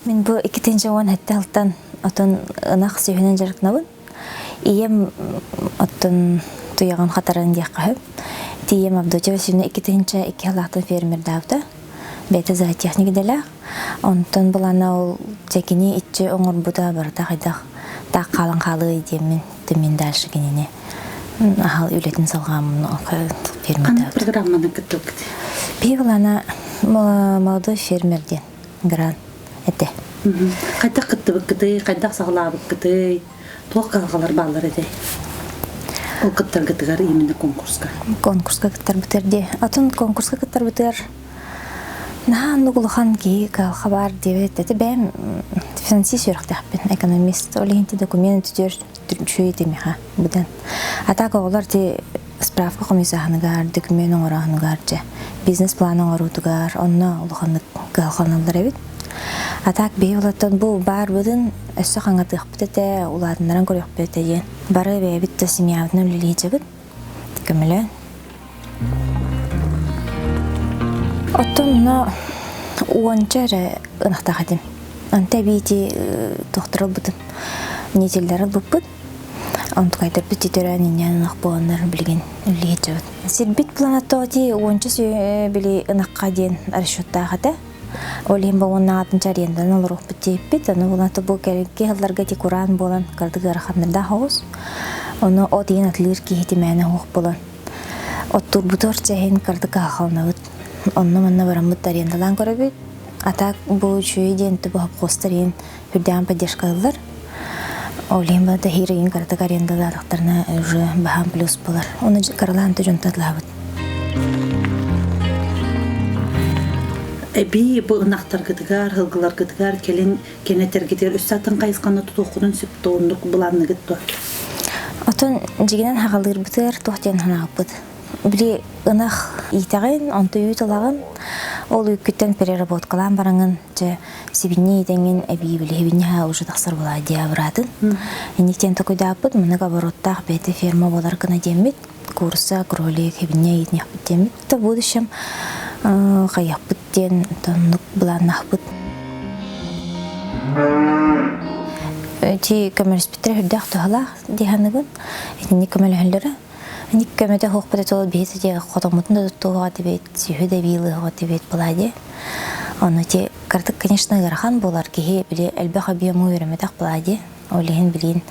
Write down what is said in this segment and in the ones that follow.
Мин бу 2017 сылтан отон ынах сүһүнэн дьарыктанабын. Ийэм оттон туйаҕын хатаран диэххэ сөп. Тиийэм Авдотья Васильевна 2002 сылаахтан фермердаабыта. Бэйэтэ зоотехник идэлээх. Онтон былаана ол дьэкини иччи оҥорбута барыта хайдах таах хаалан хаалыай диэммин мин дальше кинини аһал үлэтин салҕааммын фермердаабыт. Программаны кыттыбыт. Биһи былаана молодой фермер диэн грант этэ. Хайдах кыттыбыккытый, хайдах саҕалаабыккытый, туох кыһалҕалар бааллар этэй? Ол кыттаргытыгар именно конкурска. Конкурска кыттарбытыгар дии. Атын конкурска кыттарбытыгар наһаа оннук улахан киһи кыһалҕа баар диэбэт этэ. Бэйэм финансист үөрэхтээхпин, экономист. Ол иһин документ түтүөр үчүгэй этимиэхэ быдан. А так оҕолор ти справка хомуйсааһыныгар, документ оҥорооһунугар дьэ бизнес-план оҥоруутугар онно улаханнык кыһалҕаналлар эбит. А так биһи олортон бу баарбытын өссө хаҥатыахпыт этэ, улаатыннаран көрүөхпүт этэ диэн. Бары бэйэбит да семьябытынан үлэлиһичэбит. Көмөлөөн. Оттон онно уонча эрэ ынахтаах этим. Онто эбиити тохторол бытым. Нителлэр ылбыппыт. Онтукайдарбыт титөрөөн инньээн ынах буоланнар билигин үллиһиччэбит. Сирбит планатоти уонча били ынахха диэн расчеттаах этэ. Ол иһин бу уоннаҕатынча аренданан олоруохпут диэппит. Ону булан бу кэлиҥки сылларга ити кураан буолан кырдык ыараханнардаах оҕус. Ону от иһин атылыыр киһи тимээнэ суох буолан оттуурбутугар чэһин кырдык аһахалнабыт. Онно-манна бараммыт арендалаан көрөбүт. А так бу үчүгэй диэн тубу хопхуостар иһин үрдээн поддержкалылар. Ол иһин бата хииригин кыратык арендалаатахтарына уже баһаам плюс болар. Оны кыралаан дьон татлаабыт. Эбии бу ынахтаргытыгар, һылгыларгытыгар кэлин кэнэтэргитигэр өссө атын хайысханы тутуоххутун сөп туоннук былаанныгыт дуо? Отон дьигинэн хагалыырбытыгар туох диэн санаабыт. Били ынах иитэҕин, онто үүт ылаҕын, ол үүккүттэн переработкалаан бараҥын, дьэ сибинньэ иитэҥҥин эбии били сибинньэ уже тахсар буолаа диабыратын. Инниктен токуйдааппыт, мынык обороттаах бэйэтэ ферма болар гына диэммит, курса, кролик, сибинньэ иитиниэхпит диэммит. В будущем хайахпыт диэн оннук былааннаахпыт. Ити көмөлөспүттэрэ үрдээх туһалаах дии саныыбын. Итинник көмөлөһөллөрө. Ник көмөтө суохпут этэ биһи дьэ хотоммутун да туттуоҕа этибит, сүһү да биилыаҕа этибит былаа дии. Ону ти кырдык, конечно, ыарахан буолар киһи били элбэх объему үөрэммэтэх былаа дии. Ол иһин билиин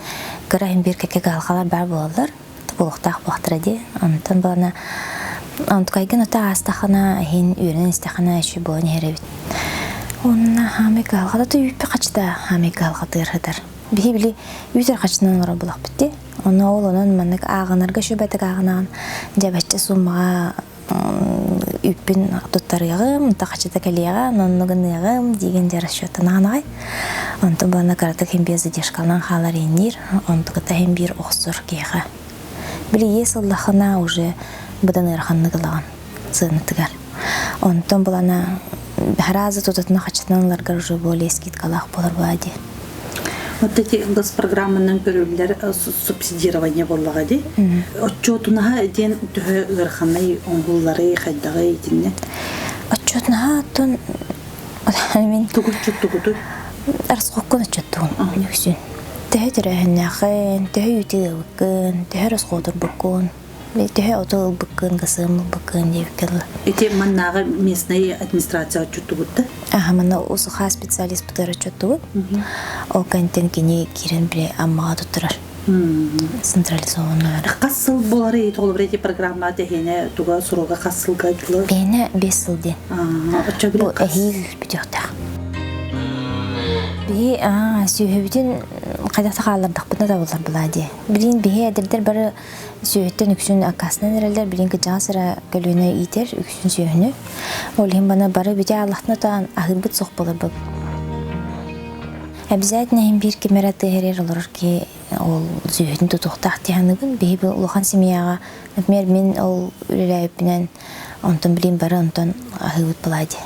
кыра иһин биир кэккэ кыһалҕалар баар буолаллар, буолуохтаах буолуохтара дии. Онтон балана онтукайгын ото аастахына иһин үөрэнэн истэххинэ үчүгэй буолан иһэр эбит. Уонна хаамай кыһалҕата үүппэ хачта хаамай кыһалҕатыгар сытар. Биһи били үүтэр хачынан олорор булахпыт дии. Ону ол онон маннык ааҕынарга сүбэтик ааҕынаҕын дьэ бачча суумаҕа үүппүн туттарыаҕым, тахачыта кэлиэҕэ, оннук гыныаҕым диигин дьэ расчеттанаҕын аҕай. Онтон буолана кыратык иһин биир задержкаланан хаалар иинниир, онтуката иһин биир охсор киһиэхэ. Били иэс ыллаххына уже быдан ыараханнык ылаҕын сыанатыгар. Онтон булана сразу тутатына хаччатынан ыларгар уже более скидкалаах буолар буолаа дии. Вот эти госпрограмманан көрүллэр субсидирование буоллаҕа дии. Отчуотунаһа диэн төһө ыараханай оҥоһулларый, хайдаҕый итиннэ? Отчуотунаһа оттон мин Тугу отчуттугутуй? Расхоккун отчуттугун үксүн. Төһө төрөөһүннээххин, төһө үүтү ыабыккын, төһө расходурбуккун, Төһө оту ылбыккын, кысыым ылбыккын диэбиккэ дылы. Ити маннааҕы местнай администрация отчуттугут да? Аха, манна усуха специалист бытыар отчуттугут. Ол кэнтэн кини киирэн били Аммаҕа туттарар. Централизованно. Хас сыл буолары толбур эти программа тэһиэнэ туга суруга хас сылга дылы? Бэйэнэ 5 сыл диэн. Бу эһиил бүтүөхтээх. Биһи сүөһүбүтүн хайдах да хааллардахпытына табыллар былаа дии. Билин биһи эдэрдэр бары Сүөһүттэн үксүн аккаастанан эрэллэр, билигин кырдьаҕас эрэ көлүөнэ иитэр үксүн сүөһүнү. Ол иһин бана бары бүтэ ааллахтына таан аһыырбыт суох буоларбыт. Обязательно иһин биир ким эрэ тыаһырыар олорор киһи ол сүөһүтүн тутуохтаах дии саныыбын. Биһи бу улахан семьяҕа, например, мин ол үлэлээбиппинэн, онтон билигин бары онтон аһыыбыт былаа дии.